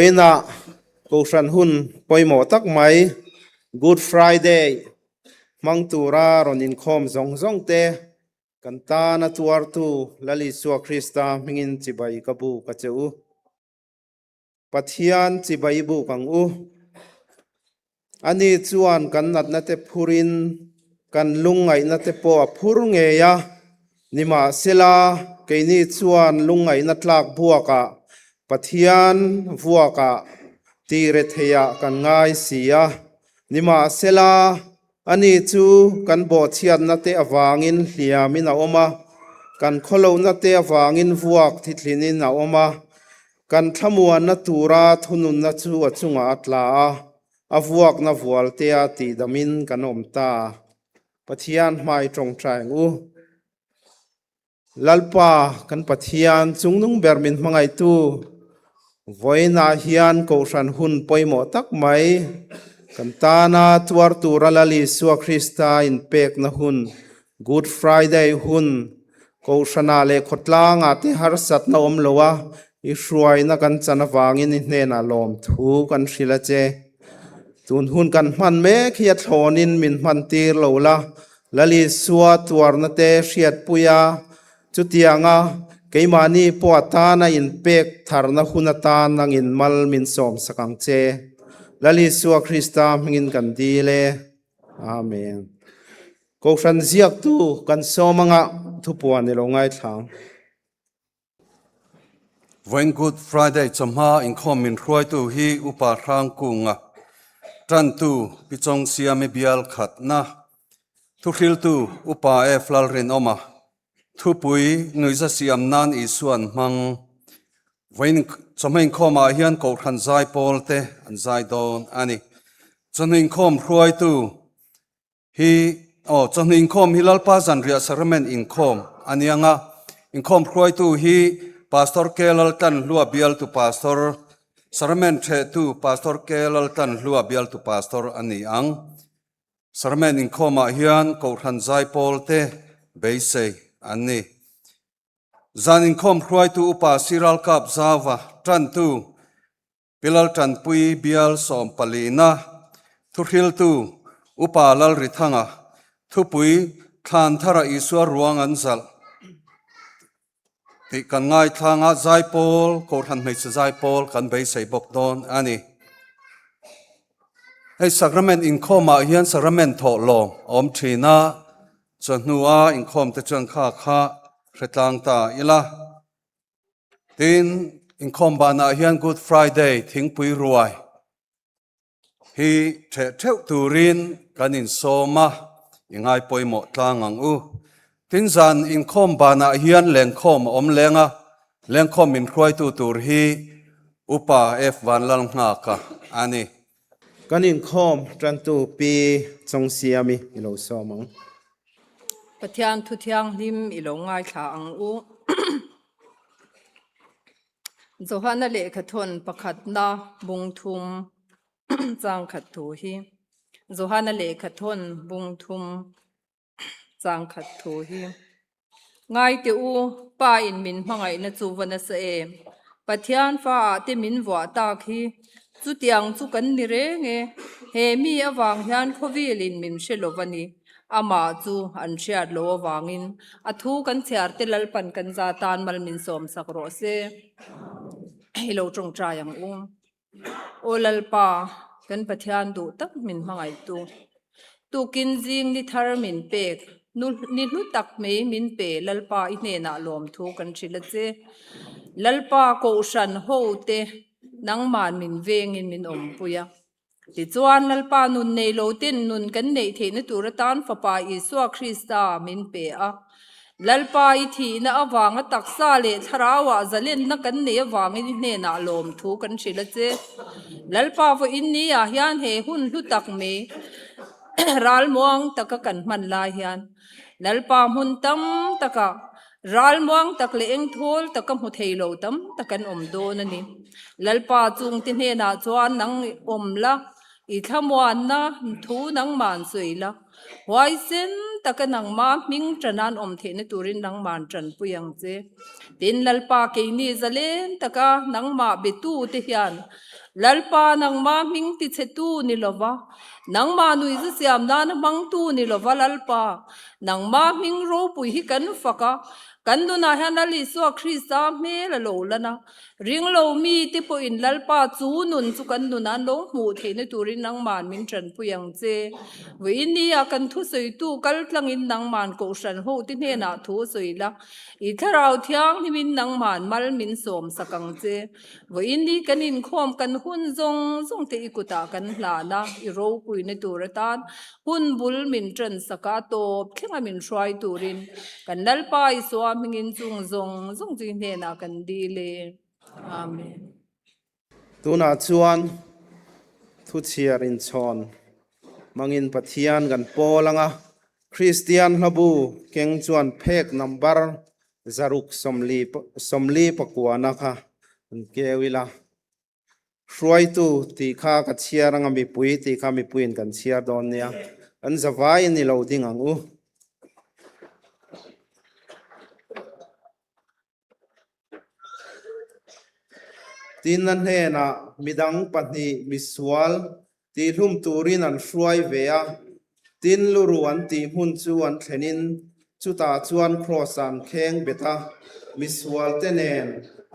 Vawiinah Kohhran hun pawimawh tak mai Good Friday hmang tura rawn inkhawm zawng zawng te kan tana tuartu Lal Isua Krista hmingin chibai ka buk a che u. Pathian chibai buk ang u. Ani chuan kan natna te phurin kan lungngaihna te pawh a phur ngei a, nimahsela keini chuan lungngaihna tlak buakah Pathian vuakah tih retheiah kan ngai si a, nimahsela ani chu kan bawhchhiatna te avangin hliamin a awm a, kan khawlohna te avangin vuak thithlinin a awm a, Kan thlamuanna tura thununna chu a chungah a tla a, a vuakna vualtea tihdamin kan awm ta. Pathian hmai tawngtai ang u. Lalpa, kan Pathian chungnung ber min hmangaihtu, vawiinah hian Kohhran hun pawimawh tak mai, kan tana tuar tura Lal Isua Krista inpekna hun, Good Friday hun, Kohhranah leh khawtlangah te harsatna awm lo a, i hruaina kan chan avangin i hnenah lawmthu kan hrilh a che. Tun hun kan hman mek hi a thlawnin min hman tir lo la, Lalisua tuarna te hriatpui a, chutianga keimahni pawh atana inpek tharna hun atan nangin mal min sawmsak ang che. Lalisua Krista hmingin kan dil e. Amen. Kohhran ziaktu kan sawm anga thupuan i lo ngaithlang. Vawiin Good Friday chawhma inkhawm min hruaitu hi Upa Hrangkunga, Tantu Pi Chawngsiami bial khatna, Thuhriltu Upa F Lalrinawma, Thupui Nuihza siam nan Isuan hmang. Vawiin chawhma inkhawmah hian Kohhran zaipawl te an zai dawn a ni. Chawhnu inkhawm hruaitu Hi aw chawhnu inkhawm hi Lalpa zanriah sacrament inkhawm a ni ang a, inkhawm hruaitu hi Pastor K Laltlanhlua bialtu Pastor, sacrament thehtu Pastor K Laltlanhlua bialtu Pastor a ni ang. Sacrament inkhawmah hian Kohhran zaipawl te beisei an ni. Zan inkhawm hruaitu Upa Siralkap Zauva tantu Pilal Tanpui bial sawmpalina thuhriltu Upa Lalrithanga thupui thlan thara Isua ruang an zalh tih kan ngaithlang a, zaipawl, Kohhran hmeichhe zaipawl kan beisei bawk dawn a ni. Hei Sacrament inkhawmah hian Sacrament thawhlawm a awm thin a, chawhnu-a inkhawm te chuan kha kha hretlang ta ila. Tin, inkhawm banah hian Good Friday thingpui ruai hi theh theuh turin kan insawm a, i ngai pawimawh tlang ang u. Tin, zan inkhawm banah hian lengkhawm a awm leng a, lengkhawm min hruaitu tur hi Upa F Vanlalnghaka a ni. Kan inkhawm tantu Pi Chawngsiami i lo sawm ang. Pathian thu thianghlim i lo ngaithla ang u. Johana lehkhathawn pakhatna bung thum chang khat thu hi. Johana lehkhathawn bung thum chang khat thu hi. Ngai teh u, Pa in min hmangaihna chu va nasa em? Pathian fa ah te min vuah tak hi chutiang chu kan ni reng e. He mi avang hian khawvel in min hre lo va ni. Amah chu an hriat lo avangin a thu kan chhiar te Lalpan kan za tan mal min sawm sak rawh se. I lo tawngtai ang u. Aw Lalpa, kan Pathian duh tak min hmangaihtu. Tukin zing ni thar min pek, nu ni hlu tak mai min pe Lalpa i hnenah lawmthu kan hrilh a che. Lalpa Kohhran ho te nangman min vengin min awmpui a. Tichuan, Lalpa nun nei lo ten nun kan neih theihna tur atan Fapa Isua Krista min pe a. Lalpa i thihna avanga taksa leh thlarauah zalenna kan neih avangin i hnenah lawmthu kan hrilh a che. Lalpa vawiin ni ah hian he hun hlu tak mai ralmuang taka kan hman lai hian Lalpa hmun tam takah Ralmuang tak leh engthawl taka hmu thei lo tam tak an awm dawn a ni. Lalpa chungte hnenah chuan nang awm la, i thlamuanna thu nangman sawi la, huaisen taka nangma hming ṭanan awm theihna turin nangman ṭanpui ang che. Tin, Lalpa keini zalen taka nangmah betute hian. Lalpa nangma hming tichhetu ni lova, nangma nuihza siam nana hmangtu ni lova Lalpa, nangma hming ropui hi kan fak a, kan nunah hian Lal Isua Krista hmel a lo lan a, ringlo mite pawhin Lalpa chu nun chu kan nunah an lo hmuh theihna turin nangman min tanpui ang che. Vawiin nia kan thusawitu kal tlangin nangman Kohhran hote hnenah thu a sawi la, I thlarau thianghlimin nangman mal min sawm sak ang che. Vawiin ni kan inkhawm kan hun zawng zawng te i kutah kan hlan a, i ropuina tur atan hun bul min ṭan sak a, tawp thlenga min hruai turin kan Lalpa Isua hmingin chung zawng zawng chu i hnenah kan dil e. Amen. Tunah chuan thuchhiar inchhawn hmangin Pathian kan pawl anga Kristian hlabu keng chuan phek number 649 kha an keu ila. Hruaitu tih kha ka chhiar anga mipui tih kha mipuiin kan chhiar dawn nia. Kan zavaiin i lo ding ang u. Tin a hnenah midang pahnih misual tihhlum turin an hruai ve a, tin luru an tih hmun chu an thlenin chutah chuan kraws ah an kheng bet a, misual te nen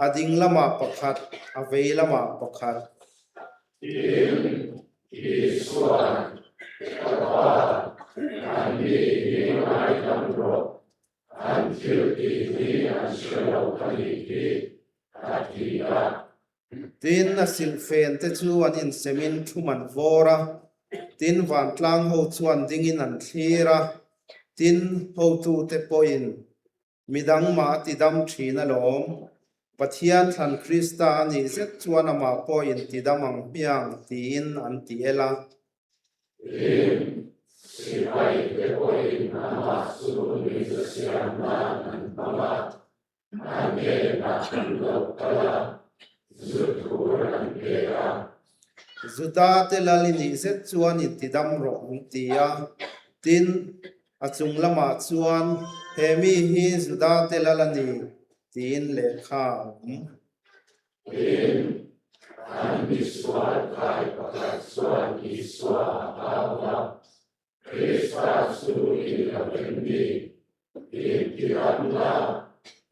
a ding lamah pakhat, a vei lamah pakhat. Tin, Isua'n, Ka Pa, anni hi ngaidam rawh, An thil tih hi an hre lo a nih hi, a ti a. Tin, a silhfen te chu an insemin thum an vawr a, tin, vantlang ho chuan dingin an thlir a, tin, hotute pawhin midang mah a tidam thin alawm. Pathian thlan Krista a nih zet chuan amah pawh intidam ang hmiang tiin an ti el a. Tin, sipai te pawhin amah chu nuihza siam nan an hmang a, a hnenah an lo kal a, zu tur an pe a. Juda te lal i nih zet chuan intidam rawh an ti a. Tin, a chung lamah chuan, He mi hi Juda te lal a ni, tiin lehkha a awm. Tin, an misual kai pakhat chuan Isua a au a, Krista chu i lo em ni? Intiam la,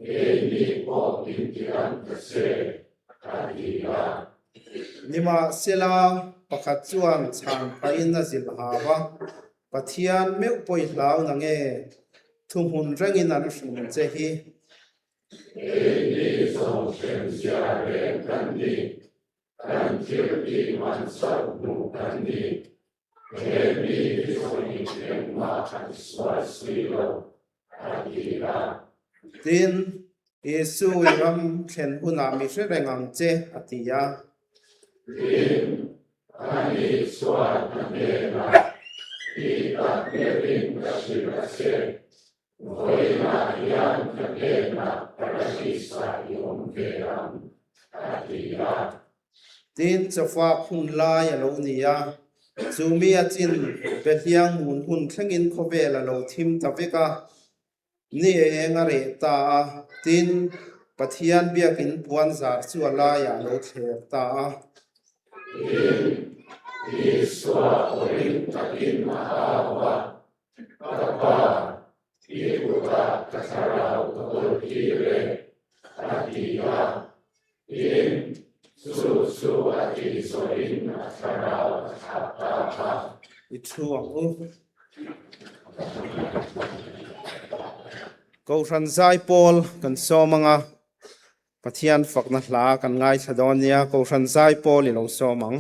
keini pawh intiam ta che, a ti a. Nimahsela, pakhat chuan chhan pahin a zilh hau a, Pathian meuh pawh i hlau na nge? Thuhmun rengin an hrim che hi. Keini zawng hremzia reng kan ni, kan thil tih man chauh hmuh kan ni. He mi hi zawngin engmah an sual si lo, a ti a. Tin, Isu i ram thlen hunah mi hre reng ang che, a ti a. Tin, ani chuan a hnenah, Ti tak meuhin ka hrilh a che, Vawiinah hian ka hnenah Paradis-ah i awm ve ang, a ti a. Tin, chawfak hun lai a lo ni a, chu mi a chin Behliang mun hun thlengin khawvel a lo thim ta vek a, ni eng a reh ta a, tin, Pathian biakin puan zar chu a laiah a lo thler ta a. Tin, Isua pawhin takin a au a, Ka Pa, i kutah ka thlarau ka kawl tir e, a ti a. Tin, chu chu a tih zawhin a thlarau a thlah ta a. I thu ang u. Kohhran zaipawl kan sawm ang a, Pathian fakna hla kan ngaithla dawn nia, Kohhran zaipawl i lo sawm ang.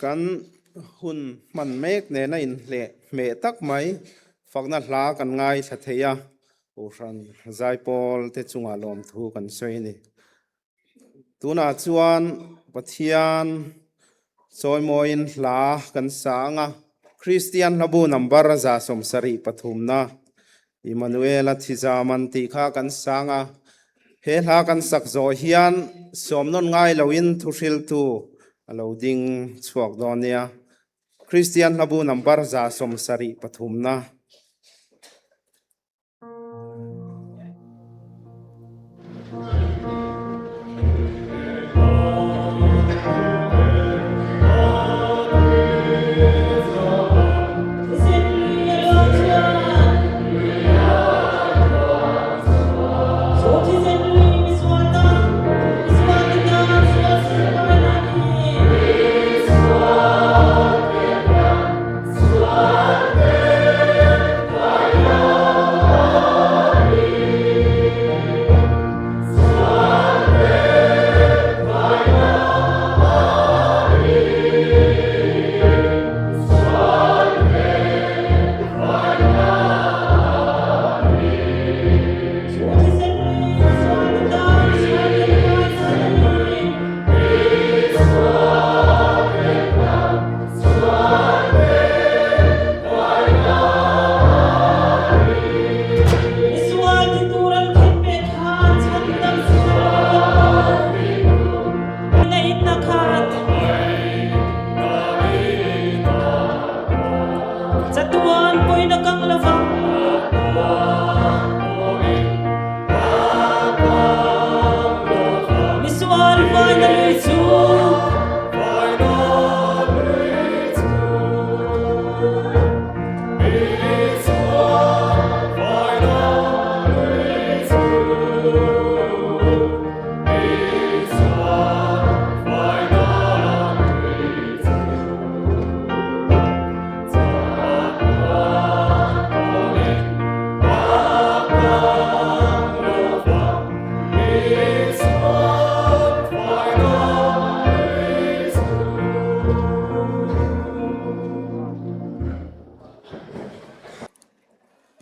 Kan hun hman mek nena inhleh hmeh tak mai fakna hla kan ngaithla thei a, Kohhran Zaipawl te chungah lawmthu kan sawi a ni. Tunah chuan Pathian chawimawiin hla kan sa ang a, Kristian hlabu number 73 na Immanuela Thizaman tih kha kan sang a. He hla kan sak zawh hian sawmnawn ngai loin thuhriltu a lo ding chhuak dawn nia. Kristian hlabu number 73 na.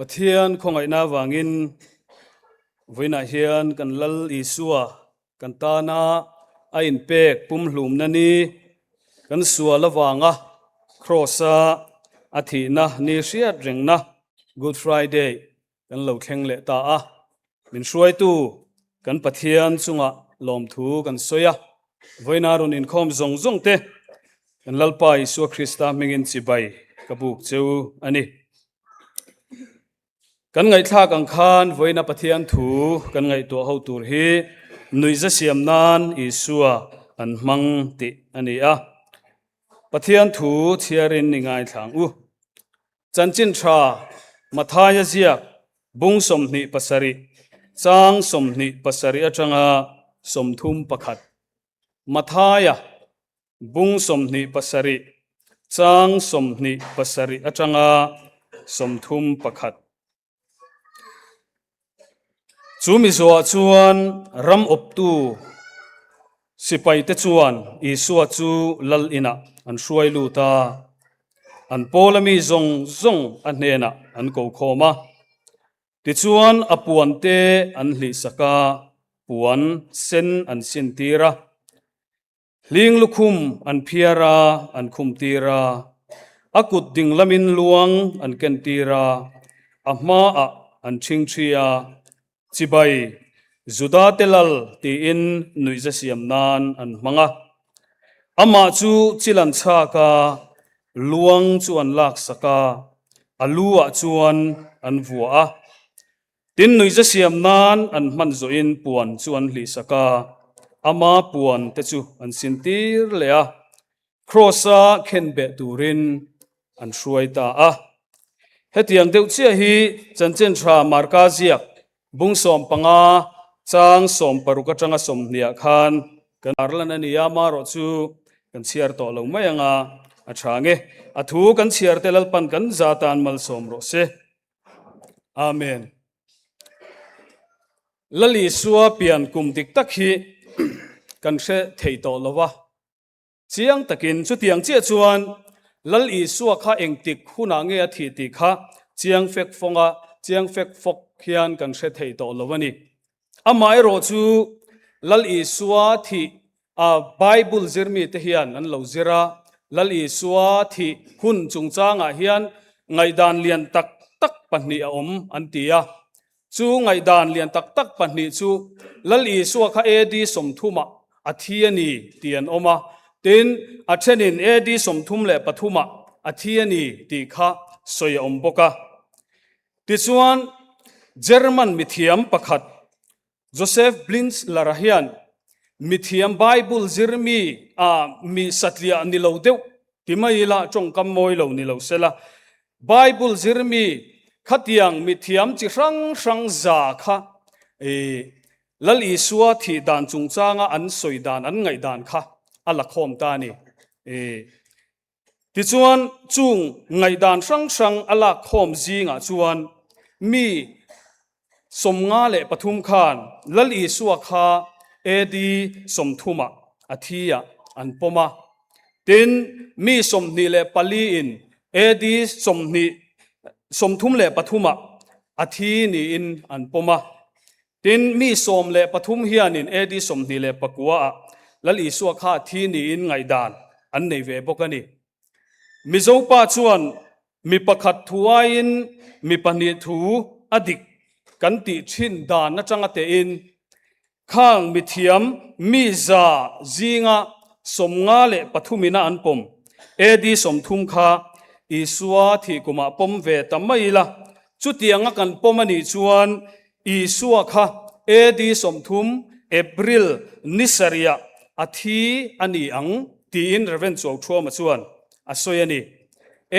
Pathian khawngaihna avangin vawiinah hian kan Lal Isua kan tana a inpek pumhlumna ni kan sual avanga Kraws-a a thihna ni hriat rengna Good Friday kan lo thleng leh ta a. Min hruaitu kan Pathian chungah lawmthu kan sawi a, vawiina rawn inkhawm zawng zawng te kan Lalpa Isua Krista hmingin chibai ka buk cheu a ni. Kan ngaihthlak ang khan vawiina Pathian thu kan ngaihtuah ho tur hi nuihza siam nan Isua an hmang tih a ni a. Pathian thu chhiarin i ngaithla ang u. Chanchin tha Mathaia ziak bung 27, chang 27 atanga 31. Mathaia bung 27, chang 27 atanga 31. Chu mi zawhah chuan ram awptu sipaite chuan Isua chu lal inah an hruai lut a, an pawla mi zawng zawng a hnenah an ko khawm a. Tichuan a puante an hlihsak a, puan sen an sintir a. Hling lukhum an phiar a, an khum tir a, a kut ding lamin luang an ken tir a, a hmaah an ṭhing ṭhi a, Chibai, Juda te lal tiin nuihza siam nan an hmang a. Amah chu chil an chhak a, luang chu an laksak a, a lu ah chuan an vuah a. Tin, nuihza siam nan an hman zawhin puan chu an hlihsak a, ama puan te chu an sin tir leh a, Kraws-a khenbeh turin an hruai ta a. Hetiang deuh chiah hi Chanchin Tha Marka ziak bung 15 chang 60 atanga 20 khan kan arlan a ni a, marawh chu kan chhiar tawh lo mai anga a tha nge. A thu kan chhiar te Lalpan kan za tan malsawm rawh se. Amen. Lal Isua pian kum dik tak hi kan hre thei tawh lo va. Chiang takin chutiang chiah chuan Lal Isua kha engtik hunah nge a thih tih kha chiang fek fawnga chiang fek fawk hian kan hre thei tawh lo a ni. Amaherawh chu Lal Isua thih a Bible zirmi te hian an lo zir a, Lal Isua thih hun chungchangah hian ngaihdan lian tak tak pahnih a awm an ti a. Chu ngaihdan lian tak tak pahnih chu Lal Isua kha AD 30 ah a thi a ni tih an awm a, tin a thenin AD 33 ah a thi a ni tih kha sawi a awm bawk a. Tichuan German mithiam pakhat Joseph Blintzler-a hian mithiam Bible zirmi a mi satliah ni lo deuh ti mai ila tawngkam mawi lo ni lo sela, Bible zirmi khatiang mithiam chi hrang hrang za kha Lal Isua thih dan chungchanga an sawi dan an ngaih dan kha a la khawm ta a ni. Tichuan, chung ngaihdan hrang hrang a lak khawm zingah chuan mi 53 khan Lal Isua kha AD 30 ah a thi ah an pawm a. Tin, mi 24 in AD 20 33 ah a thi niin an pawm a. Tin, mi 13 hianin AD 29 ah Lal Isua kha thi niin ngaihdan an nei ve bawk a ni. Mizo pa chuan mi pakhat thu aiin mi pahnih thu a dik kan tih thin dan atanga tein khang mithiam mi za zinga 53 ina an pawm AD 30 kha Isua thih kumah pawm ve ta mai ila chutianga kan pawm a nih chuan Isua kha AD 30 April ni sarihah a thi a ni ang tiin Rev. Chuauthuama chuan a sawi a ni.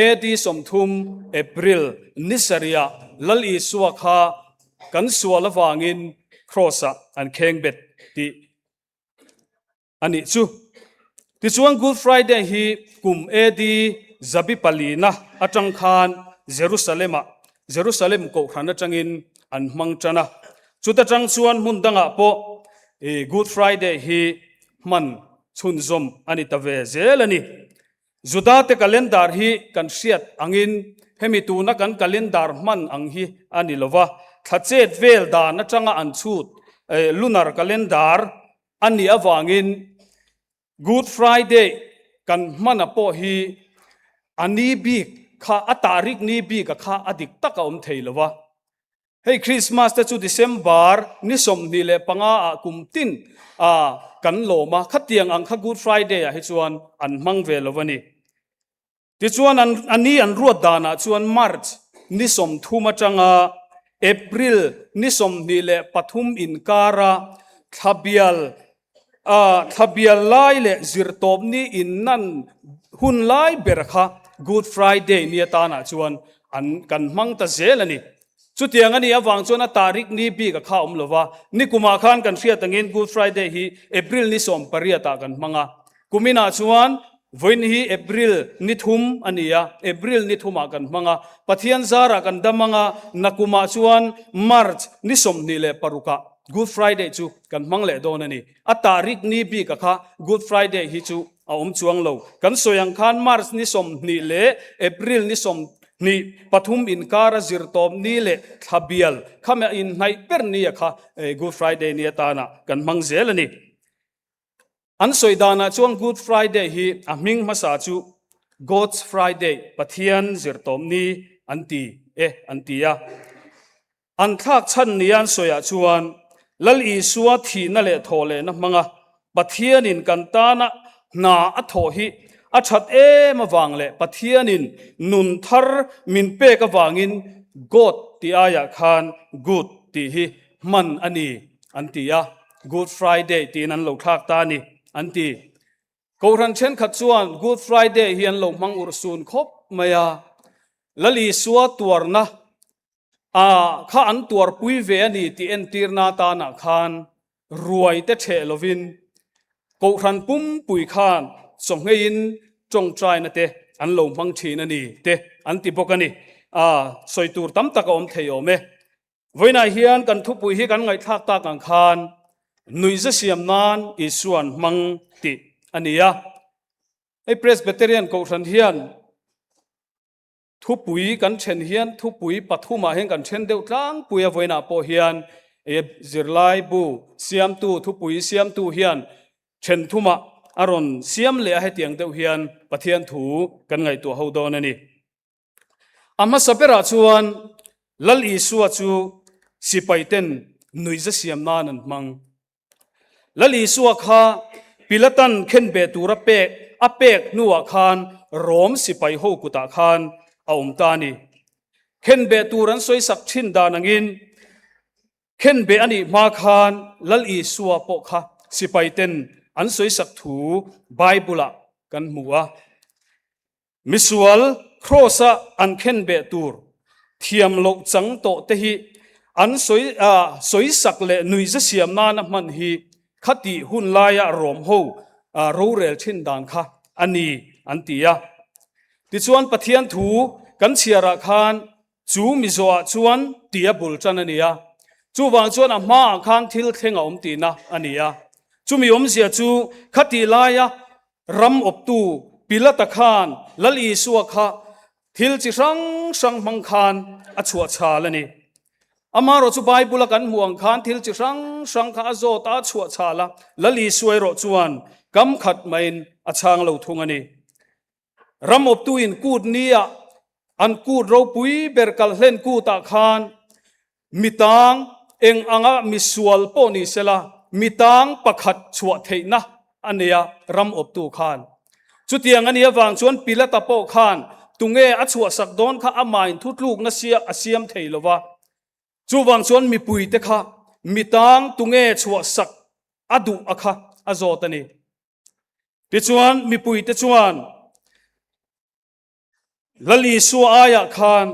AD 30 April ni sarihah Lal Isua kha kan sual avangin Kraws-ah an khengbet tih A nih chu. Tichuan Good Friday hi kum AD zabi palina atang khan Jerusalem-ah Jerusalem kohhran atangin an hmang tan a. Chuta tang chuan hmun dangah pawh Good Friday hi hman chhunzawm a ni ta ve zel a ni. Judate calendar hi kan hriat angin. hemi tuna kan calendar hman ang hi a ni lova, thla chet vel dan atanga an chhut lunar calendar a nih avangin Good Friday kan hmana pawh hi a ni bik kha a tarik ni bika kha a dik tak a awm thei lova. Hei Christmas te chu December ni 25 ah kum tin ah kan lawm a, khatiang ang kha Good Friday ah hi chuan an hmang ve lo a ni. Tichuan an a ni an ruat danah chuan March ni 30 atanga April ni 23 inkara thlabial ah thlabial lai leh zirtawp ni innan hun lai ber kha Good Friday ni atanah chuan an kan hmang ta zel a ni. Chutiang a nih avang chuan a tarik ni bik a kha awm lo va, nikumah khan kan hriat angin Good Friday hi April ni 18 ah kan hmang a, kuminah chuan vawiin hi April ni 3 a ni a, April ni 3 ah kan hmang a, Pathian zarah kan dam ang a, nakumah chuan March ni 26 ah Good Friday chu kan hmang leh dawn a ni. A tarik ni bik a kha Good Friday hi chu a awm chuang lo. Kan sawi ang khan March ni 20 leh April ni 23 inkara zirtawp ni leh thla bial khami a inhnaih ber ni a kha Good Friday ni atana kan hmang zel a ni. An sawi danah chuan Good Friday hi a hming hmasa chu God's Friday, Pathian zirtawp ni an ti e an ti a. An thlak chhan nia an sawiah chuan Lal Isua thihna leh thawhlehna hmanga Pathianin kan tana hna a thawh hi a that em avang leh Pathianin nun thar min pek avangin God tih aiah khan Good tih hi hman a ni an ti a, Good Friday tiin an lo thlak ta a ni an ti. Kohhran thenkhat chuan Good Friday hi an lo hmang urhsun khawp mai a, Lal Isua tuarna A kha an tuarpui ve a ni tih entirna atanah khan ruai te ṭheh lovin Kohhran pumpui khan chawhngeiin ṭawngṭaina te an lo hmang ṭhin a ni te an ti bawk a ni. A sawi tur tam tak a awm thei awm e. Vawiinah hian kan thupui hi kan ngaihthlak tak ang khan nuihza siam nan Isuan hmang tih a ni a. Hei Presbyterian Kohhran hian Thupui kan then hian thupui pathumah hian kan then deuh tlangpui a, vawiinah pawh hian e zirlai bu siamtu thupui siamtu hian then thumah a rawn siam leh a, hetiang deuh hian Pathian thu kan ngaihtuah ho dawn a ni. A hmasa berah chuan Lal Isua chu sipai ten nuihza siam nan an hmang. Lal Isua kha Pilatan khenbeh tura pek a pek hnuah khan Rom sipai ho kutah khan a awm ta a ni. Khenbeh tur an sawisak thin dan angin khenbeh a nih hma khan Lal Isua pawh kha sipai ten an sawisak thu Bible-ah kan hmu a. Misual Kraws-a an khenbeh tur thiam loh chang tawh te hi an sawi sawisak leh nuihza siam nana hman hi khatih hun laia Rom ho rorel thin dan kha a ni an ti a. Tichuan Pathian thu kan chhiarah khan chu Mizoah chuan tia bul tan a ni a, chuvang chuan a hmaah khan thil thleng a awm tihna a ni a. Chumi awmzia chu khatih laia Ram awptu Pilata khan Lal Isua kha thil chi hrang hrang hmang khan a chhuah chhal a ni. Amaherawh chu Bible-a kan hmuh ang khan thil chi hrang hrang kha a zawt a, a chhuah chhal a, Lal Isua erawh chuan kam khat maiin a chhang lo thung a ni. Ram awptuin kut nia an kut ropui ber kalhlen kutah khan mitang eng anga misual pawh ni sela mitang pakhat chhuah theihna a nei a ram awptu khan. Chutiang a nih avang chuan Pilata pawh khan tunge a chhuahsak dawn kha amahin thutlukna sia a siam thei lo va. Chuvang chuan mipuite kha mitang tunge chhuahsak a duh a kha a zawt a ni. Tichuan mipuite chuan Lal Isua aiah khan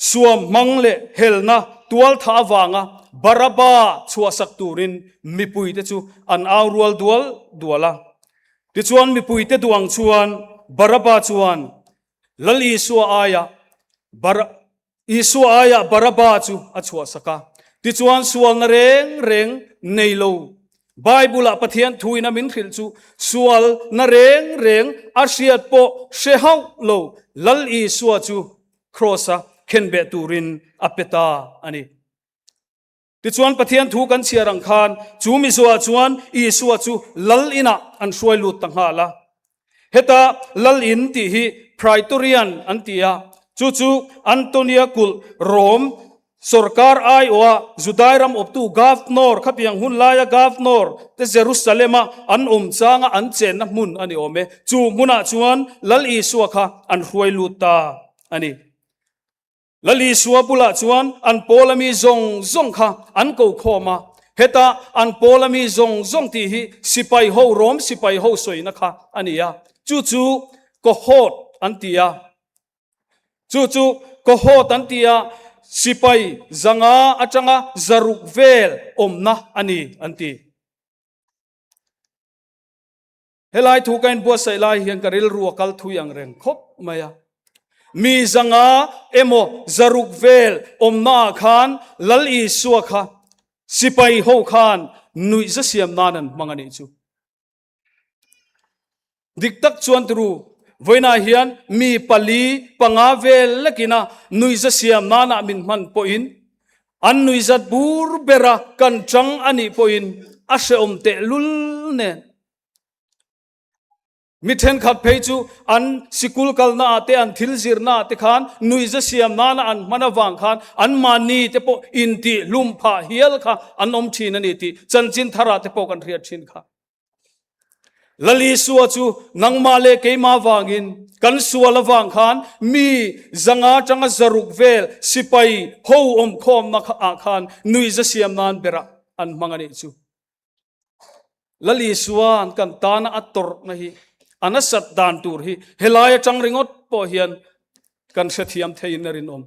suam hmang leh helna tualtha avanga Baraba chhuahsak turin mipuite chu an au rual dual dual a. Tichuan mipuite duang chuan Baraba chuan Lal Isua aiah Bar Isua aiah Baraba chu a chhuahsak a. Tichuan sualna reng reng nei lo. Bible-ah Pathian thuin a min hrilh chu sualna reng reng a hriat pawh hre hauh lo Lal Isua chu. Kraws-a khenbeh turin a pe ta a ni. Tichuan Pathian thu kan chhiar ang khan chu mizuah chuan Isua chu lal inah an hruai lut ta nghal a. Heta lal in tih hi Praetorian an ti a, chu chu Antonia kulh Rom sorkar aiawha Judai ram awptu Governor khatiang hun laia Governor te Jerusalem-a an awm changa an chenna hmun a ni awm e. Chu hmunah chuan Lal Isua kha an hruai lut ta a ni. Lal Isua bulah chuan an pawl ami zawng zawng kha an ko khawm a, heta an pawl ami zawng zawng tih hi sipai ho, Rom sipai ho sawina kha a ni a, chu chu cohort an ti a, chu chu cohort an ti a, sipai 500 atanga 600 vel awmna a ni an ti. Helai thu ka inbuatsaih lai hian ka rilru a kal thui ang reng khawp mai a. Mi 500 emaw 600 vel awmnaah khan Lal Isua kha sipai ho khan nuihza siam nan an hmang a nih chu. Dik tak chuan turu, vawiinah hian mi pali panga vel lekina nuihza siam nanah min hman pawhin An nuihzat bur bera kan chang a nih pawhin a hrehawm tehlul nen. Mi thenkhat phei chu an sikul kalnaah te an thil zirnaah te khan nuihza siam nana an hman avang khan anmahni te pawh intihhlum phah hial kha an awm thin a ni tih chanchin tharah te pawh kan hriat thin kha. Lal Isua chu nangmah leh keimah vangin kan sual avang khan mi 500 atanga 600 vel sipai ho awmkhawmna ah khan nuihza siam nan berah an hmang a nih chu. Lal Isua'n kan tana a tawrhna hi a nasat dan tur hi helai atang ringawt pawh hian kan hrethiam theiin a rinawm.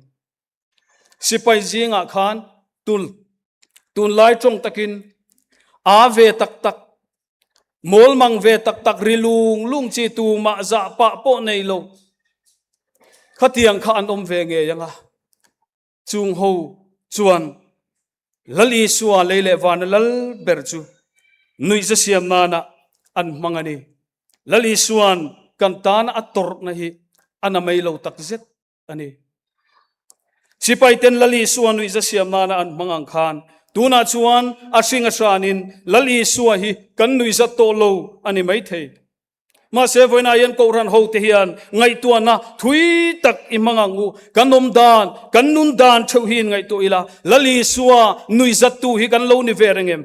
Sipai zingah khan tul tunlai tawng takin a ve tak tak, mawl mang ve tak tak ri lung lung chi tumah zah pah pawh nei lo khatiang kha an awm ve ngei anga chung ho chuan Lal Isua lei leh vana lal ber chu nuihza siam nana an hmang a ni. Lal Isua'n kan tana a tawrhna hi a na mai lo takzet. a ni. Sipaiten Lal Isua nuihza siam nana an hmang ang khan tunah chuan a hring a hranin Lal Isua hi kan nuihzat tawh lo a ni maithei. Mahse vawiinah hian Kohhran hote hian ngaihtuahna thui tak i hmang ang u. Kan awm dan, kan nun dan theuh hi in ngaihtuah ila Lal Isua nuihzattu hi kan lo ni ve reng em?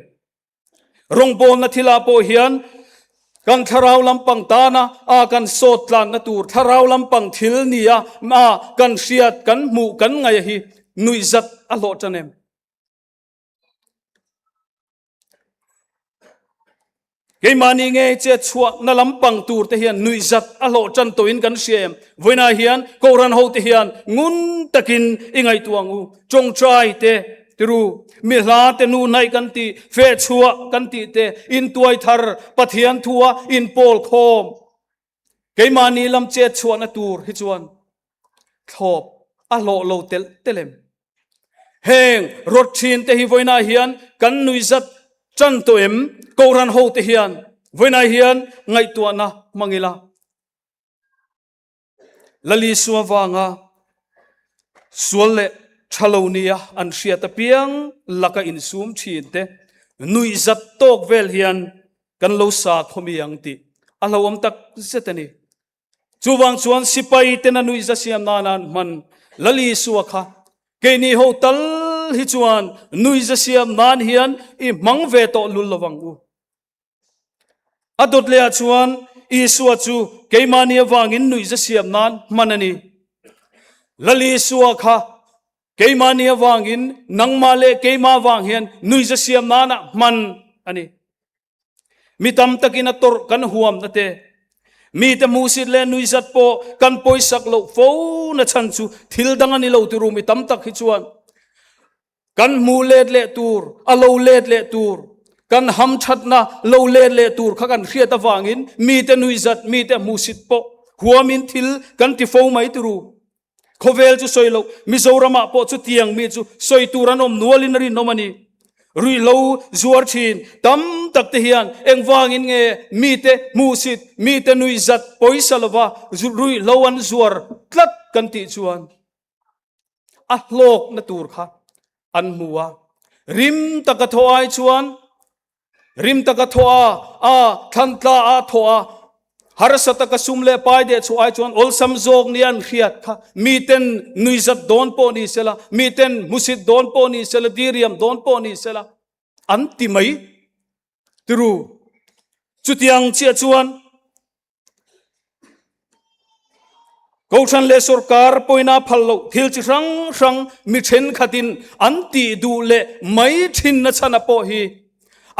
Rawngbawlna thilah pawh hian kan thlarau lampang tana a kan sawt tlanna tur thlarau lampang thil nia a kan hriat kan hmuh kan ngaih hi nuihzat a hlawh tan em? Keimahni nge che chhuah na lampang tur te hian nuihzat a hlawh tan tawhin kan hria em? Vawiinah hian Kohhran ho te hian ngun takin i ngaihtuah ang u. Tawngtai te Tiru, mi hla te nu hnaih kan tih, feh chhuah kan tih te, intuai thar, Pathian thua inpawl khawm. Keimahni lam chet chhuahna tur hi chuan thlawp a hlawh lo telh telh em? Heng rawt thin te hi vawiinah hian kan nuihzat tan tawh em? Kohhran ho te hian vawiinah hian ngaihtuahna hmang ila. Lalisua vanga sual leh tha lo nia an hriat apiang laka insum thin te nuihzat tawk vel hian kan lo sa khawmi ang tih a hlauhawm tak zet a ni. Chuvang chuan sipai tena nuihza siam nana an hman Lalisua kha keini ho tal hi chuan nuihza siam nan hian i hmang ve tawh lul lovang u. A dawt lehah chuan Isua chu keimahni avangin nuihza siam nan hman a ni. Lal Isua kha keimahni avangin nangmah leh keimah avang hian nuihza siam nana hman a ni. Mi tam takin a tawrh kan huamna te, mite hmuhsit leh nuihzat pawh kan pawisak loh fo na chhan chu thil dang a ni lo tiru mi tam tak hi chuan Kan hmuh let leh tur, a lo let leh tur, kan hamthatna lo let leh tur kha kan hriat avangin mite nuihzat, mite hmuhsit pawh huamin thil kan ti fo mai turu. Khawvel chu sawi loh, Mizoramah pawh chutiang mi chu sawi tur an awm nualin a rinawm a ni. Ruihhlo zuar thin tam tak te hian engvangin nge mite hmuhsit, mite nuihzat pawisa lova ruihhlo an zuar tlat kan tih chuan. a hlawkna tur kha an hmu a. Rim taka thaw ai chuan rim taka thaw a, a thlantla a thaw a, harsa taka sum leh pai deh chhuah ai chuan awlsam zawk nia an hriat kha miten nuizat dawn pawh ni sela, miten hmusit dawn pawh ni sela, diriam dawn pawh ni sela an ti mai tiru. Chutiang chiah chuan Kohhran leh sorkar pawina phal loh thil chi hrang hrang mi thenkhatin an tih duh leh mai thinna chhana pawh hi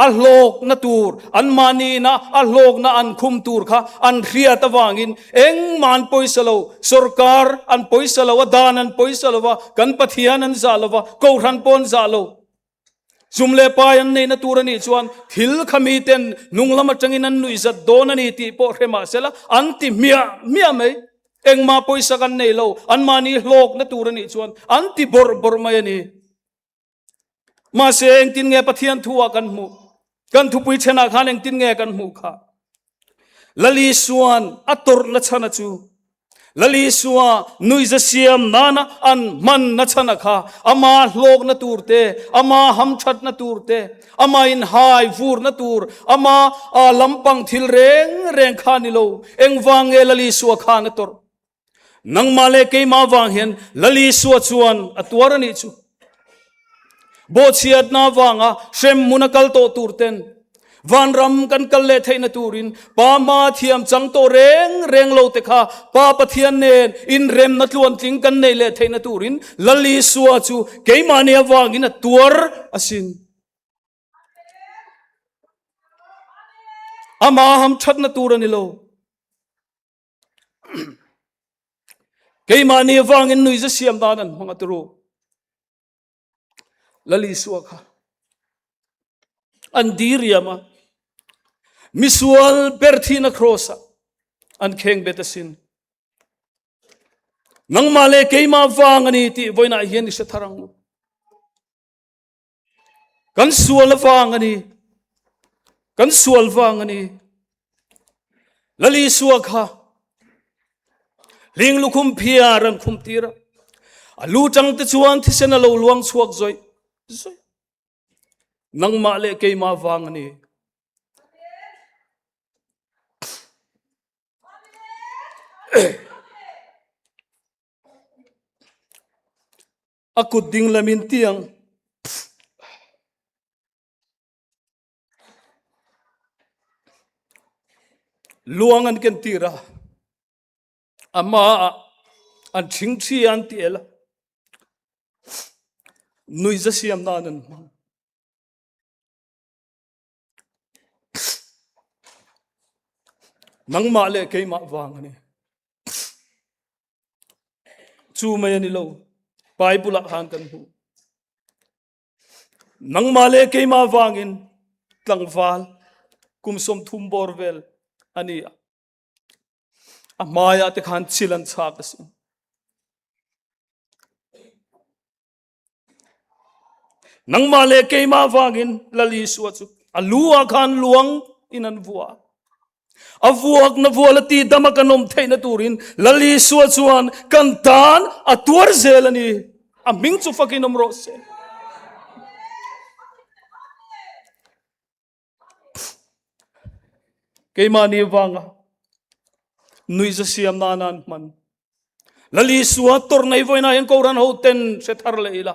a hlawkna tur, anmahniina a hlawkna an khum tur kha an hriat avangin engmah an pawisa lo, sorkar an pawisa lo a, dan an pawisa lo a, kan Pathian an zah lo a, Kohhran pawh an zah lo. Zum leh pai an neihna tur a nih chuan thil kha miten hnung lam atangin an nuihzat dawn a ni tih pawh hre mah sela an ti hmiah hmiah mai. Engmah pawisa kan nei lo, anmahni hlawkna tur a nih chuan an ti bawrh bawrh mai a ni. Mahse engtin nge Pathian thu ah kan hmuh? Kan thupui thenah khan engtin nge kan hmuh kha? Lal Isua'n a tawrhna chhana chu Lal Isua nuihza siam nana an hmanna chhana kha ama hlawkna tur te, ama hamthatna tur te, ama inhai vurna tur, ama lampang thil reng reng kha ni lo. Engvang nge Lal Isua khan a tawrh? Nangmah leh keimah vang hian Lal Isua chuan a tuar a nih chu. Bawhchhiatna vanga hremhmun a kal tawh tur ten vanram kan kal leh theihna turin Pa hma thiam chang tawh reng reng lo te kha Pa Pathian nen inremna tluantling kan neih leh theihna turin Lal Isua chu keimahni avangin a tuar asin. Ama hamthatna tur a ni lo. Keimahni avangin nuihza siam dan an hmang a turu. Lal Isua kha an diriam a, misual ber thihna cross ah an kheng bet asin. Nangmah leh keimah vang a ni tih vawiinah hian i hre thar ang u. Kan sual avang a ni. Kan sual vang a ni. Lal Isua kha hling lukhum phiar an khum tir a. A lu tang te chuan thisen a lo luang chhuak zawih zawih. Nangmah leh keimah vang a ni. A kut ding lamin tiang luang an ken tir a, a hmaah an thingthi a an ti el a, nuihza siam nan an hmang. Nangmah leh keimah vang a ni. Chu mai a ni lo. Bible ah khan kan hmu. Nangmah leh keimah vangin tlangval kum 30 bawr vel a ni a. A hmaiah te khan chil an chhak asin. Nangmah leh keimah vangin Lal Isua chu a lu ah khan luang in an vua. A vuak na vual a ti dam a kan awm theihna turin Lal Isua chuan kan tan a tuar zel a ni. A hming chu fakin awm rawh se. Keimahni vanga nuihza siam nana an hman. Lal Isua tawrh nei vawiinah hian Kohhran ho ten hre thar leh ila.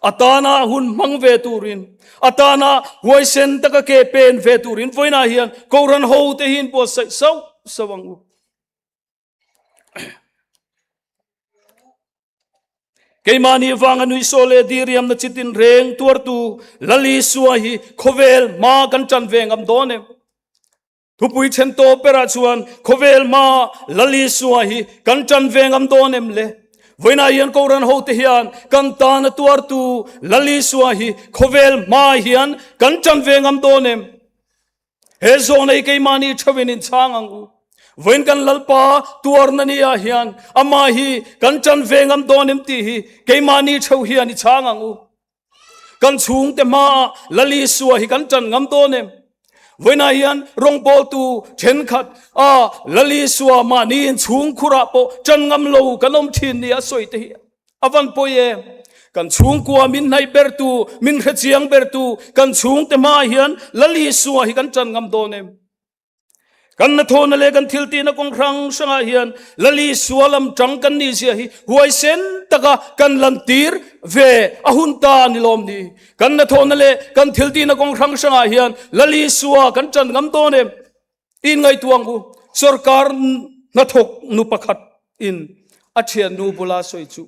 A tana hun hmang ve turin, a tana huaisen taka ke pen ve turin vawiinah hian Kohhran ho te hi inbuatsaih sauh sauh ang u. Keimahni vanga nuihsaw leh diriamna chitin reng tuartu Lal Isua hi khawvel hma kan ṭan ve ngam dawn em? Thupui then tawp berah chuan khawvel hma Lal Isua hi kan ṭan ve ngam dawn em le? Vawiinah hian Kohhran hote hian kan tana tuartu Lal Isua hi khawvel hma hian kan ṭan ve ngam dawn em? He zawn ei keimahni theuhin in chhang ang u. Vawiin kan Lalpa tuarna ni ah hian amah hi kan ṭan ve ngam dawn em tih hi keimahni theuh hian i chhang ang u. Kan chhungte hmaah Lal Isua hi kan ṭan ngam dawn em? Vawiinah hian rawngbawltu ṭhenkhat a Lal Isua mahni in chhungkhurah pawh ṭan ngam lo kan awm ṭhin ni a sawi te hi. A van pawi e. Kan chhungkua min hnaih bertu, min hrechiang bertu, kan chhungte hmaah hian Lal Isua hi kan ṭan ngam dawn em? Kan hnathawhna leh kan thiltihna kawng hrang hrangah hian Lal Isua lam ṭang kan nih zia hi huaisen taka kan lantir ve a hun ta a ni lawm ni? Kan hnathawhna leh kan thiltihna kawng hrang hrangah hian Lal Isua kan ṭan ngam dawn em? Tiin ngaihtuah ang u. Sorkar hnathawk nu pakhat in a ṭhiannu bula sawi chu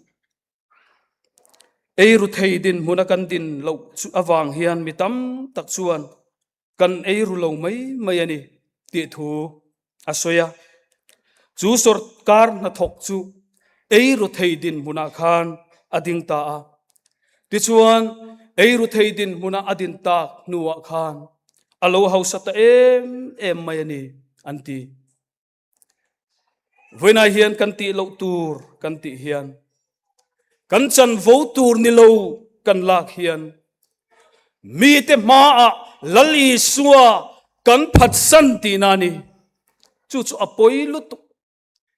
eiru thei dinhmuna kan din loh chu avang hian mi tam tak chuan kan eiru lo mai mai a ni tih thu a sawi a. Chu sorkar hnathawk chu eiru thei dinhmunah khan a ding ta a. Tichuan, eiru thei dinhmuna a din tak hnuah khan a lo hausa ta em em mai a ni, an ti. Vawiinah hian kan tih loh tur kan tih hian, kan chanvo tur ni lo kan lak hian mite hmaah Lal Isua kan phatsan tihna a ni. Chu chu a pawi lutuk.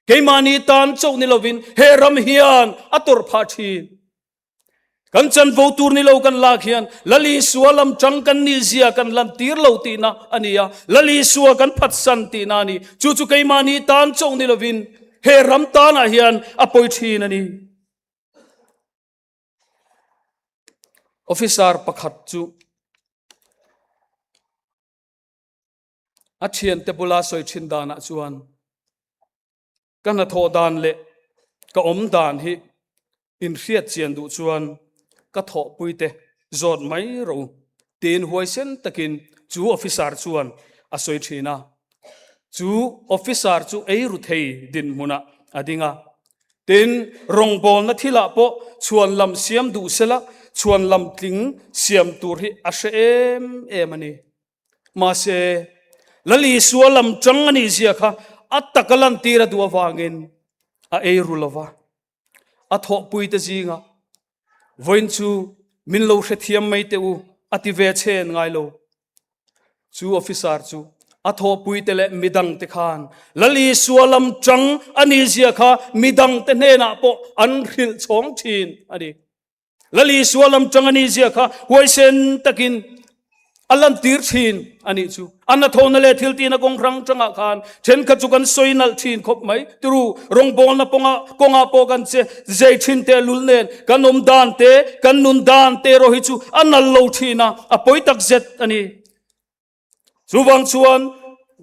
Keimahni tan chauh ni lovin he ram hian a tawrh phah thin. Kan chanvo tur ni lo kan lak hian Lal Isua lam tang kan nih zia kan lantir lo tihna a ni a, Lal Isua kan phatsan tihna a ni. Chu chu keimahni tan chauh ni lovin he ram tanah hian a pawi thin a ni. Officer pakhat chu a thiante bula sawi thin danah chuan Ka hnathawh dan leh ka awm dan hi inhriat chian duh chuan ka thawhpuite zawt mai rawh u tiin huaisen takin chu officer chuan a sawi thin a. Chu officer chu eiru thei dinhmunah a ding a. Tin, rawngbawlna thilah pawh chhuan lam siam duh sela chhuan lam tling siam tur hi a hre em em a ni. Mahse, Lal Isua lam tang a nih zia kha a taka lantir a duh avangin a ei ru lo va. A thawhpuite zinga vawiin chu min lo hrethiam mai teh u a ti ve chhen ngai lo. Chu officer chu a thawhpuite leh midangte khan Lal Isua lam tang a nih zia kha midangte hnenah pawh an hrilh chhawng thin a ni. Lal Isua lam tang a nih zia kha huaisen takin a lantir thin a nih chu. A hnathawhna leh thil tihna kawng hrang tangah khan thenkhat chu kan sawi nalh thin khawp mai. Tiru, rawngbawlna pawnga kawngah pawh kan che zei thin teh lul nen kan awm dan te, kan nun dan te erawh hi chu a nal lo thin a, a pawi tak zet a ni. Chuvang chuan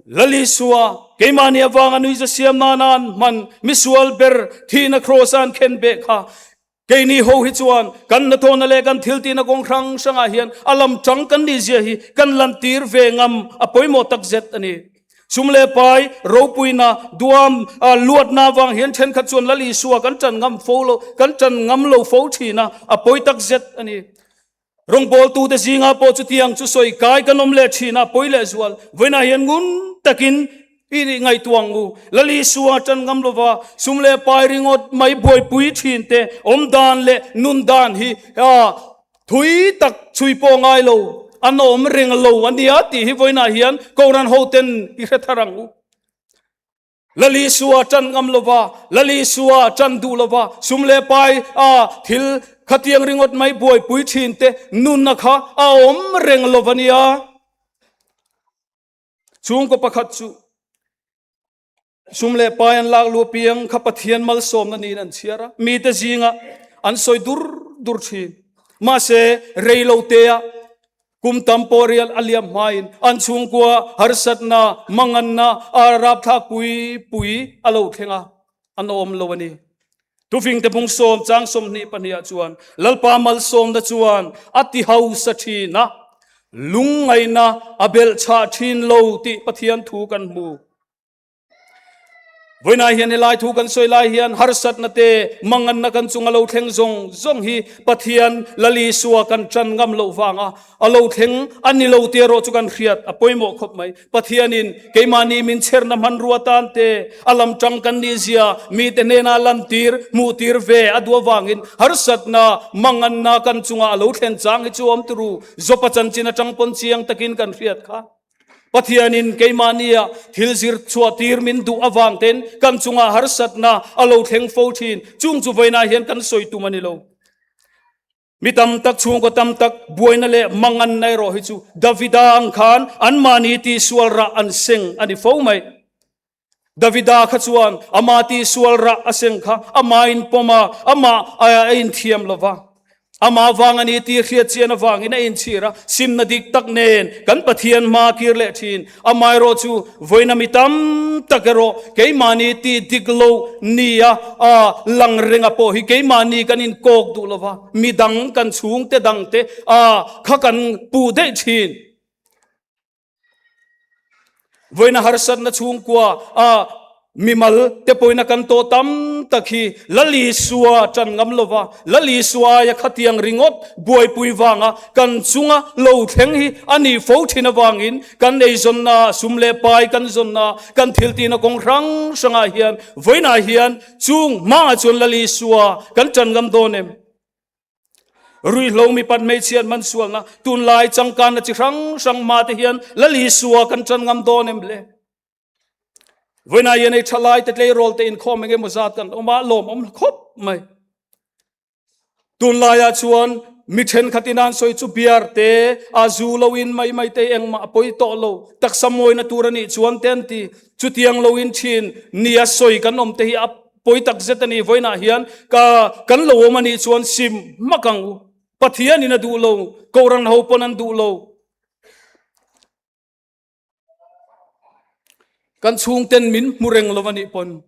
Lal Isua keimahni avanga nuihza siam nana an hman misual ber thihna kraws a an khen beh kha keini ho hi chuan kan hnathawhna leh kan thil tihna kawng hrang hrangah hian a lam tang kan nih zia hi kan lantir ve ngam a pawimawh tak zet a ni. Sum leh pai ropuina duam luatna avang hian thenkhat chuan Lal Isua kan tan ngam fo lo kan tan ngam lo fo thin a, a pawi tak zet a ni. Rawngbawltute zingah pawh chutiang chu sawi kai kan awm leh thin a, pawi leh zual. Vawiinah hian ngun takin i nih ngaihtuah ang u. Lal Isua tan ngam lova sum leh pai ringawt mai buaipui thin te awm dan leh nun dan hi thui tak chhui pawh ngai lo, an awm reng lo a nia tih hi vawiinah hian Kohhran hoten i hre thar ang u. Lal Isua ṭan ngam lova, Lal Isua ṭan duh lova, sum leh pai a thil khatiang ringawt mai buaipui ṭhin te nunna kha a awm reng lo va nia. Chhungkaw pakhat chu sum leh pai an lak lu apiang kha Pathian malsawmna niin an chhiar a, mite zinga an sawi dur dur ṭhin. Mahse, rei lo tea Kum tam pawh rial a liam hmain an chhungkua harsatna, manganna, a rapthlak pui pui a lo thleng a, an awm lo a ni. Tufingte bung sawm chang 22 ah chuan Lalpa malsawmna chuan a ti hausa thin a, lungngaihna a belhchhah thin lo tih Pathian thu kan hmu. Vawiinah hian helai thu kan sawi lai hian harsatna te manganna kan chung a lo thleng zawng zawng hi Pathian Lal Isua kan tan ngam loh vanga a lo thleng a ni lo tih erawh chu kan hriat a pawimawh khawp mai. Pathianin keimahni min chherna hmanrua tan te a lam tang kan nih zia mite hnena lantir hmuhtir ve a duh avangin harsatna manganna kan chunga a lo thlen chang hi chu awm turu Jopa chanchin atang pawn chiang takin kan hriat kha. Pathianin keimahnia thil zir chhuah tir min duh avang ten kan chungah harsatna a lo thleng fo thin. Chung chu vawiinah hian kan sawi tum a ni lo. Mi tam tak chhungkaw tam tak buaina leh manganna erawh hi chu Davida ang khan anmahni tihsual rah an seng a ni fo mai. Davida kha chuan ama tihsual rah a seng kha ama inpawm a, amah a inthiam lo va. Ama vang a ni tih hriat chian avangin a inchhir a, simna dik tak nen kan Pathian hma kir leh thin. Amaherawh chu vawiina mi tam tak erawh keimahni tih dik lo nia a lang renga pawh hi keimahni kan inkawk duh lo va, midang kan chhungte dangte a kha kan puh daih thin. Vawiina harsatna chhungkua a mimal te pawhin a kan tawh tam tak hi Lal Isua tan ngam lova, Lal Isua aia khatiang ringawt buaipui vanga kan chunga lo thleng hi a nih fo thin avangin kan eizawnna, sum leh pai kan zawnna, kan thiltihna kawng hrang hrangah hian vawiinah hian chung hmaah chuan Lal Isua kan tan ngam dawn em? Ruihhlo mipat hmeichhiat man sualna tunlai changkanna chi hrang hrang hma te hian Lal Isua kan tan ngam dawn em le? Vawiinah hian hei thalai te tleirawl te inkhawm eng emaw zat kan awm a, lawmawm khawp mai. Tunlaiah chuan mi thenkhat in an sawi chu beer te, a zu lo in mai mai te engmah a pawi tawh lo, taksa mawina tur a nih chuan te an ti. Chutiang lo in thin nia sawi kan awm te hi a pawi tak zet a ni. Vawiinah hian ka kan lo awm a nih chuan sim hmak ang u. Pathian in a duh lo, Kohhran ho pawn an duh lo. Kan chhungten min hmu reng lo a nih pawn,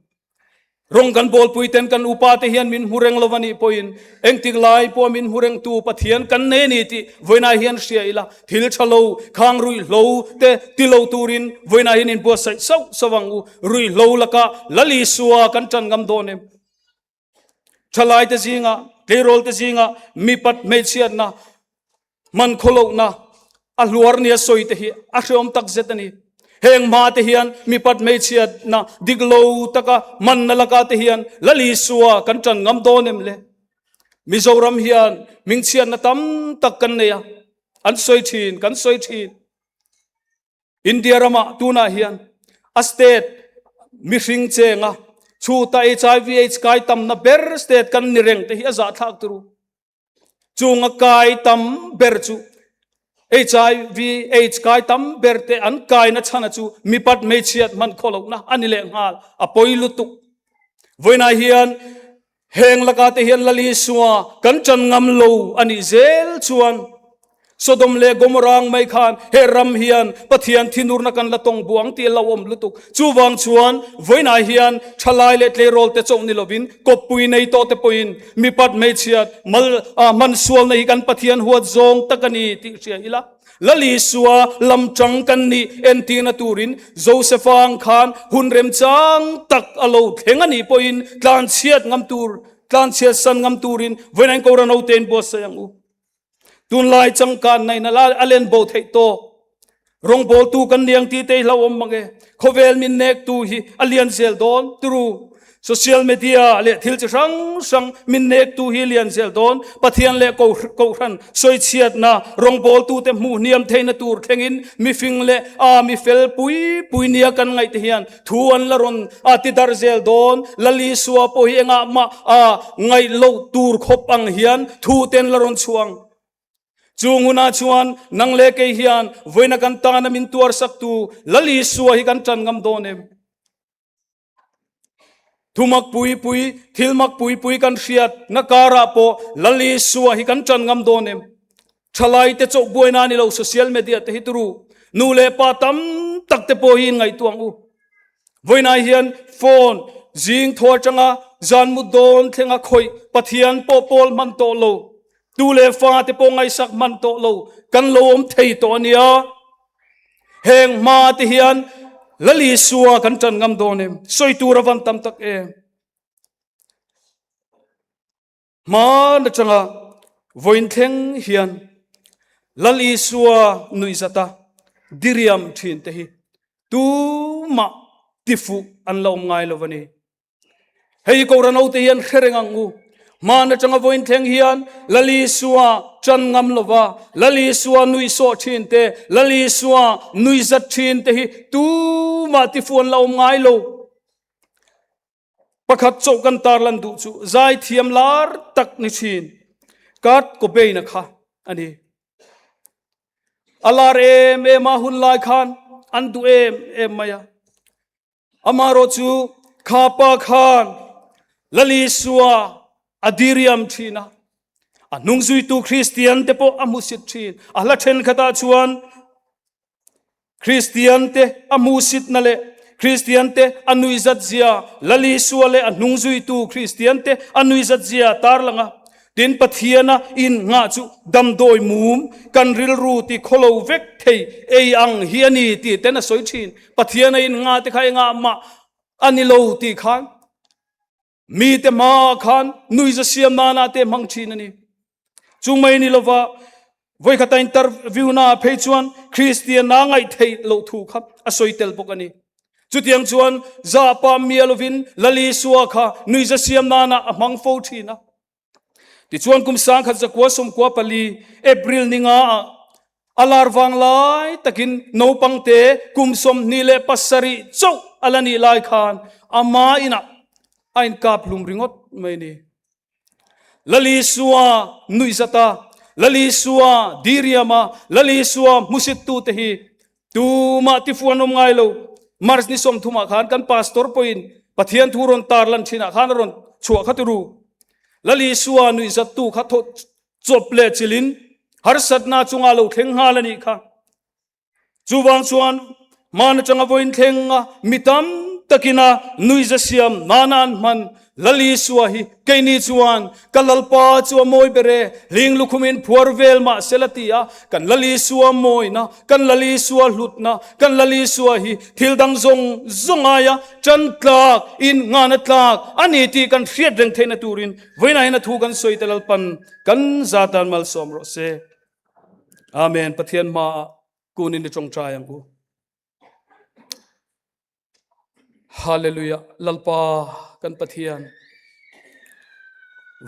rawng kan bawlpui ten kan upa te hian min hmu reng lo a nih pawhin engtik lai pawh min hmu reng tu Pathian kan nei a ni tih vawiinah hian hria ila, thil tha lo, khang ruihhlo te ti lo turin vawiinah hian inbuatsaih sauh sauh ang u. Ruihhlo lakah Lal Isua kan tan ngam dawn em? Thalaite zingah, tleirawlte zingah mipat hmeichhiatna, man khawlohna, a hluar nia sawi te hi a hreawm tak zet a ni. Heng hma te hian mipat hmeichhiatna dik lo taka manna laka te hian Lal Isua kan tan ngam dawn em le? Mizoram hian hmingchhiatna tam tak kan nei a, an sawi thin, kan sawi thin. India ramah tunah hian a state mihring chenga chhuta HIV AIDS kai tamna ber state kan ni reng te hi a zahthlak turu. Chunga kai tam ber chu HIV AIDS kai tam ber te an kaina chhana chu mipat hmeichhiat hman khawlohna a ni leh nghal a pawi lutuk. Vawiinah hian Heng laka te hian Lal Isua kan ṭan ngam lo a nih zel chuan Sodom leh Gomorrah ang mai khan he ram hian Pathian thinurna kan la tawng buang tih a lo awm lutuk. Chuvang chuan vawiinah hian ṭhalai leh tleirawl te chauh ni lovin kawppui nei tawh te pawhin mipat hmeichhiat mal hman sualna hi kan Pathian huat zawng tak a ni tih hria ila. Lal Isua lam chang kan nih entirna turin Josefa ang khan hun remchang tak a lo thleng a nih pawhin tlanchhiat ngam tur, tlanchhiat san ngam turin vawiin Kohhran hote in buatsaih ang u. Tunlai changkanna in a len bo theih tawk. Rawngbawltu kan ni ang tih te hi hlauhawm mang e. Khawvel min nektu hi a lian zel dawn turu. Social media leh thil chi hrang hrang min nektu hi lian zel dawn. Pathian leh Kohhran sawichhiatna rawngbawltute hmuh hniam theihna tur thlengin mifing leh a mi fel pui pui nia kan ngaih te hian thu an la rawn a ti darh zel dawn. Lal Isua pawh hi engah mah a ngaih loh tur khawp ang hian thu te an la rawn chhuang. Chung hunah chuan nang leh kei hian vawiina kan tana min tuarsaktu Lal Isua hi kan tan ngam dawn em? Thumak pui pui, thil mak pui pui kan hriat na karah pawh Lal Isua hi kan ṭan ngam dawn em? Ṭhalai te chauh buaina ni lo social media te hi turu nu leh pa tam tak te pawh hi in ngaihtuah ang u. Vawiinah hian phone zing thaw aṭanga zan mut dawn thlenga khawih Pathian pawh pawl hman tawh lo, tu leh fa te pawh ngaihsak hman tawh lo kan lo awm thei tawh a nia. Heng hma te hian Lal Isua kan ṭan ngam dawn em? Sawi tur a van tam tak em? Hman aṭanga vawiin thleng hian Lal Isua nuihzata diriam ṭhin te hi tumah tifuh an la awm ngai lo a ni. Hei Kohhran hote hian hre reng ang u. Hmaan atanga vawiin thleng hian Lal Isua ṭan ngam lova, Lal Isua nuihsawh ṭhin te, Lal Isua nuihzat ṭhin te hi tumah tifuan la awm ngai lo. Pakhat chauh kan tarlan duh chu zaithiam lar tak ni ṭhin Kurt Cobain-a kha a ni. A lar em em a hun lai khan an duh em em mai a. Amaherawh chu kha pa khan Lal Isua a diriam ṭhin a, a hnungzuitu Kristian te pawh a hmusit ṭhin. A hla ṭhenkhatah chuan Kristian te a hmuhsitna leh Kristian te a nuihzat zia, Lal Isua leh a hnungzuitu Kristian te a nuihzat zia a tarlang a. Tin, Pathiana innghah chu damdawi mum kan rilru ti khawlo vek thei ei ang hi a ni tih ten a sawi thin. Pathiana innghah te kha engah mah a ni lo tih khan Mite hmaah khan nuiza siam nana te hmang thin a ni. Chu mai ni lova voikhata interview na phei chuan Kristian na ngaih theih loh thu kha a sawi tel bawk a ni. Chutiang chuan za pa mia lovin Lal Isua kha nuiza siam nana a hmang fo thin a. Tichuan kum 1994 April ni nga ah A lar vang lai takin naupangte kum 27 chauh a la nih lai khan ama inah a inkap hlum ringawt mai ni. Lal Isua nuihzata, Lal Isua diriama, Lal Isua hmusittute hi tumah tifuan awm ngai lo. March ni 30 ah khan kan pastor pawhin Pathian thu rawn tarlan thinah khan a rawn chhuah kha turu. Lal Isua nuihzattu kha Chawp leh chilin harsatna chunga lo thleng nghal a nih kha. Chuvang chuan hman atanga vawiin thlenga mi tam takina nuiza siam nana an hman Lal Isua hi keini chuan ka Lalpa chu a mawi ber e, hling lukhumin phuar vel mah sela ti a, kan Lal Isua mawina, kan Lal Isua hlutna, kan Lal Isua hi thil dang zawng zawng aia tan tlak, in nghana tlak a ni tih kan hriat reng theihna turin Vawiinah hian a thu kan sawi te Lalpan kan zatan malsawm rawh se. Amen. Pathian hmaah kunin i tawngtai ang u. Hallelujah. Lalpa kan Pathian.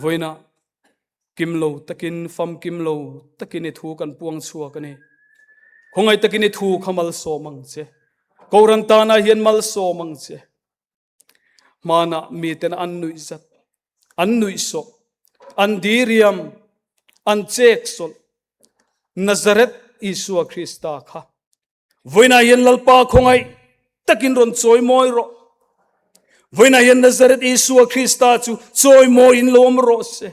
Vawiinah kim lo takin fam kim lo takin i thu kan puang chhuak ani. Khongai takin i thu kha malsawm ang che. Koran tana hian malsawm ang che. Hmanah miten an nuihzat, an nuihsawh, an diriam, an cheksawlh. Nazareth Isua Krista kha vawiinah hian Lalpa khawngaih takin rawn chawimawi rawh. Vawiinah hian Nazareth Isua Krista chu chawimawiin lo awm rawh se.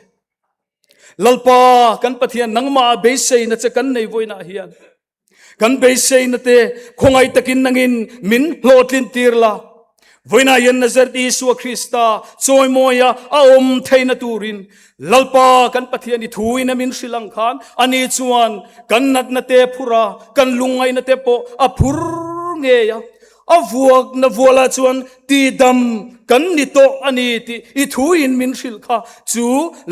Lalpa kan Pathian nangmah beiseina che kan nei vawiinah hian. Kan beiseina te khawngaih takin nangin min hlawhtlin tir la. Vawiinah hian Nazareth Isua Krista chawimawia a awm theihna turin Lalpa kan Pathian i thuin a min hrilh ang khan ani chuan kan natna te phur a, kan lungngaihna te pawh a phur ngei a. A vuakna vualah chuan tidam kan ni tawh a ni tih i thuin min hrilh kha. Chu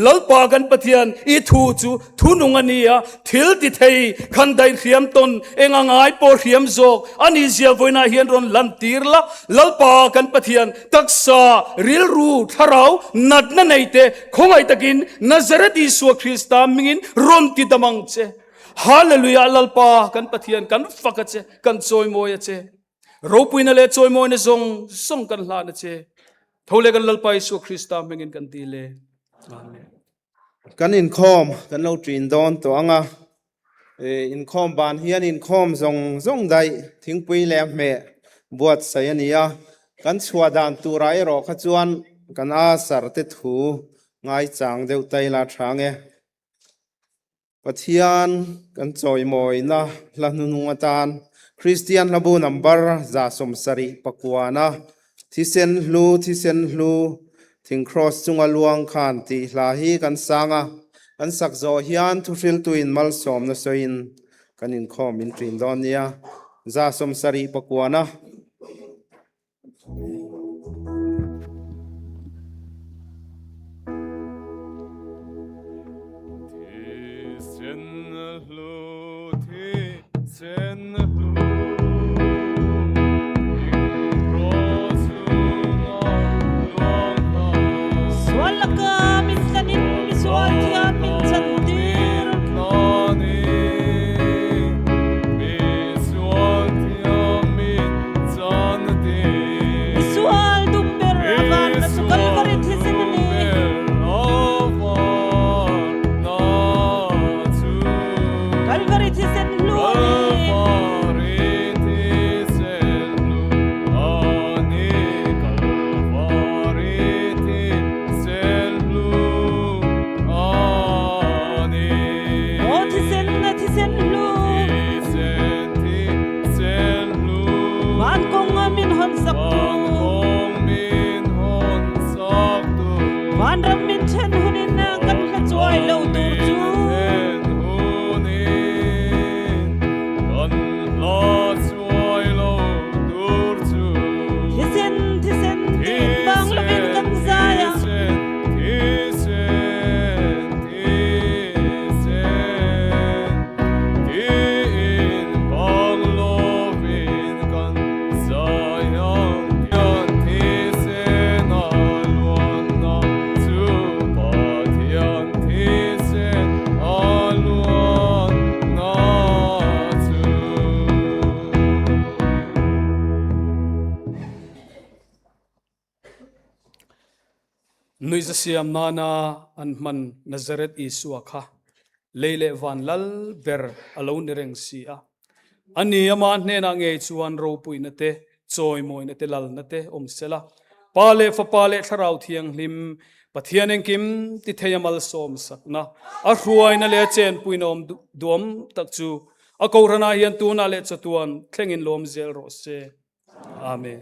Lalpa kan Pathian i thu chu thunung a ni a, thil ti thei khan daih hriam tawn eng a ngai pawh hriam zawk a ni zia vawiinah hian rawn lantir la. Lalpa kan Pathian taksa, rilru, thlarau, natna nei te khawngaih takin Nazareth Isua Krista mingin rawn tidam ang che. Hallelujah Lalpa kan Pathian kan fak a che. Kan chawimawi a che. Ropuina leh chawimawina zawng zawng kan hlan a che. Tho leh kan Lalpa Isua Krista hmingin kan dil e. Amen. Kan inkhawm kan lo ṭin dawn tawh ang a, inkhawm ban hian inkhawm zawng zawng daih thingpui leh a hmeh buatsaih a ni a, kan chhuah dan turah erawh kha chuan kan asar te thu ngaichang deuh ta ila tha ang e. Pathian kan chawimawina hla hnunung atan Kristian hlabu number 79 Thisen hlu, thisen hlu, thing kraws chunga luang khan tih hla hi kan sang a, kan sak zawh hian thuhriltuin malsawmna sawiin kan inkhawm in ṭin dawn nia. 79. Sual laka min tlanin. Misual thiam min chantir. Misual dum ber a vanna chu Kalvari thisen a ni. Kalvari thisen hlu a ni. Aw thisen a thisen hlu. Van kong a min hawn sak tu. Vanram min then hunin kan hla chuai lo tur chu. Thisen thisen tiin bang lovin kan zai a. Nuihza siam nana an hman Nazareth Isua kha lei leh van lal ber a lo ni reng si a. Ani ama hnenah ngei chuan ropuina te, chawimawina te, lalna te awm sela. Pa leh Fapa leh Thlarau Thianghlim, Pathian engkim ti thei a malsawm sakna, a hruaina leh a chenpuina awm duam tak chu a Kohhranah hian tunah leh chatuan thlengin lawm zel rawh se. Amen.